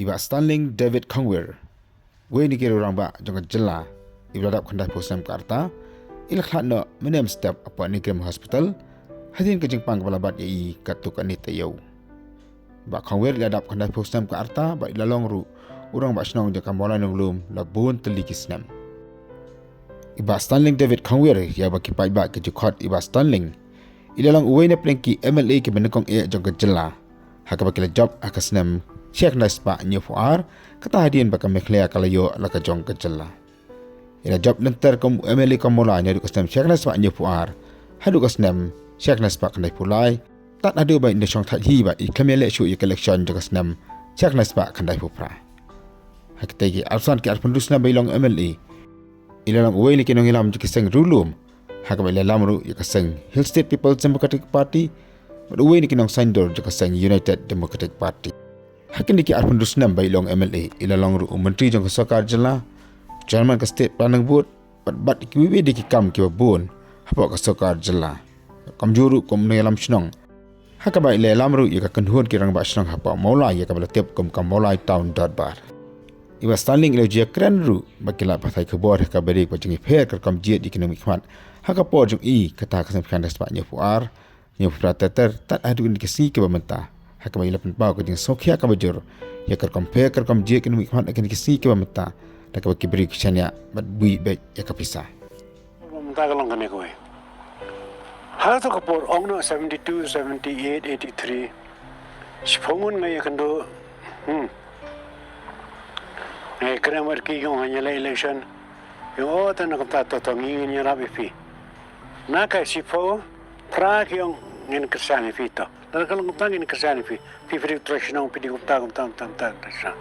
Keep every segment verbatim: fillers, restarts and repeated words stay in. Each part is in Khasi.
I Bah Stanling David Khongwir, uwei na ki rangbah jong ka jylla, iba la dap khyndai phew snem ka rta, i la khlad noh mynne mynstep hapoh NEIGRIHMS Hospital hadien ka jingpang kaba la bat ïa i katto katne taïew. Bah Khongwir i la dap khyndai phew snem ka rta bad i la long ruh u rangbah shnong jong ka Mawlai Nonglum la bun tylli ki snem. I Bah Stanling David Khongwir, ïa ba ki paidbah ki ju khot i Bah Stanling, i la long uwei na pdeng ki MLA kiba nyngkong eh jong ka jylla, ha kaba ki la jop ha ka snem shi hajar khyndai spah hynñiew phew ar, kata hadien ba ka Meghalaya ka la ïoh la ka jong ka jylla. I la jop lynter kum u MLA ka Mawlai naduh ka snem shi hajar khyndai spah hynñiew phew ar haduh ka snem shi hajar khyndai spah khyndai phew lai, tad haduh ba i da shong thait hi bad i khlem ïaleh shuh ïa ka election jong ka snem shi hajar khyndai spah khyndai phew phra. Ha kitei ki arphew san ki arphew hynriew snem ba i long MLA, i la long uwei na ki nongïalam jong ki seng riewlum, ha kaba i la ïalam ruh ïa ka seng Hill State People's Democratic Party bad uwei na ki nongsaiñdur jong ka seng United Democratic Party. Ha kine ki arphew hynriew snem ba i long MLA, i la long ruh u Myntri jong ka Sorkar Jylla, Chairman ka State Planning Board, bad bat kiwei de ki kam kiba bun hapoh ka Sorkar Jylla, kumjuh ruh kum u nongïalam shnong, ha kaba i la ïalam ruh ïa ka kynhun ki rangbah shnong hapoh Mawlai, ïa kaba la tip kum ka Mawlai Town Dorbar. I Bah Stanling i la ju ïakren ruh bad ki lad pathai khubor ha kaba ïadei bad ka jingïapher ka rukom jied ïa ki nongmihkhmat ha ka por jong i, kata ka snem shi hajar khyndai spah hynñiew phew ar, hynñiew phew phra ter ter, tad haduh kine ki sngi kiba mynta, ha kaba i la pynpaw ka jingsngewkhia kaba jur ïa ka rukom pher ka rukom jied ïa ki nongmihkhmat ha kine ki sngi kiba mynta, da kaba ki briew ki shaniah bad buh beit ïa ka pisa. Mynta ka long kane kawei. Ha kato ka por, ong noh seventy-two, seventy-eight, eighty-three, shiphew ngut nga ïakynduh. Hmm. Nga ïakren bad ki, ong nga ïaleh election. Ong, oh, te na kumta to, to, ngi ngin ïarap ïa phi. Na ka shiphew phra ki ong, ngin kyrshan ïa phi to. Lada ka long kumta, ngin kyrshan ïa phi. Phi, phi dei u trai shnong, phi dei kumta, kumta, kumta, kumta, kumta.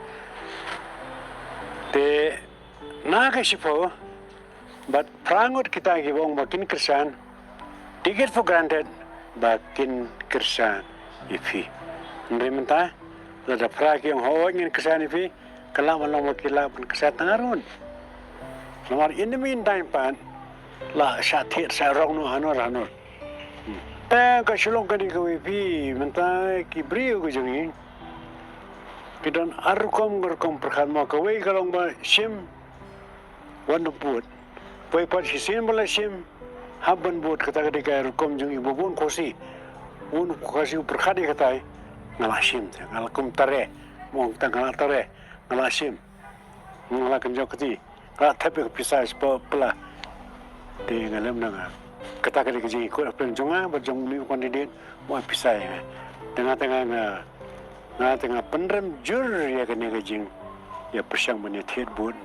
Te na ka shiphew, bad phra ngut kita kiba ong ba kin kyrshan, take it for granted ba kin kyrshan ïa phi. Hynrei mynta, lada phra ki ong, hooid, ngin kyrshan ïa phi, ka lah ban long ba ki lah ban kyrshan tang arngut. Namar in the meantime pat, la shah thied shah rong noh hanor hanor. Hmm. Te ka shu long kane kawei, phi, mynta ki briew ka jong ngi ki don ar rukom, ar rukom pyrkhat mo, kawei ka long ba shim, wan da bud. Poi pat shisien ba la shim, hap ban bud, kata ka dei ka rukom jong ngi ba bun Khasi. Bun Khasi u pyrkhat ïa katai, nga la shim te, nga la kum tare, mo, kata nga la tare, nga la shim. Nga la kynjoh kti, nga la thep ïa ka pisa shapoh pla. Te nga lem na nga, kata ka dei ka jingïakut hapdeng jong nga bad jong une u candidate, mo, ai pisa ïa nga. Te nga, te nga, nga, nga te nga pynrem jur ïa kane ka jingïapyrshang ban ïa thied bud.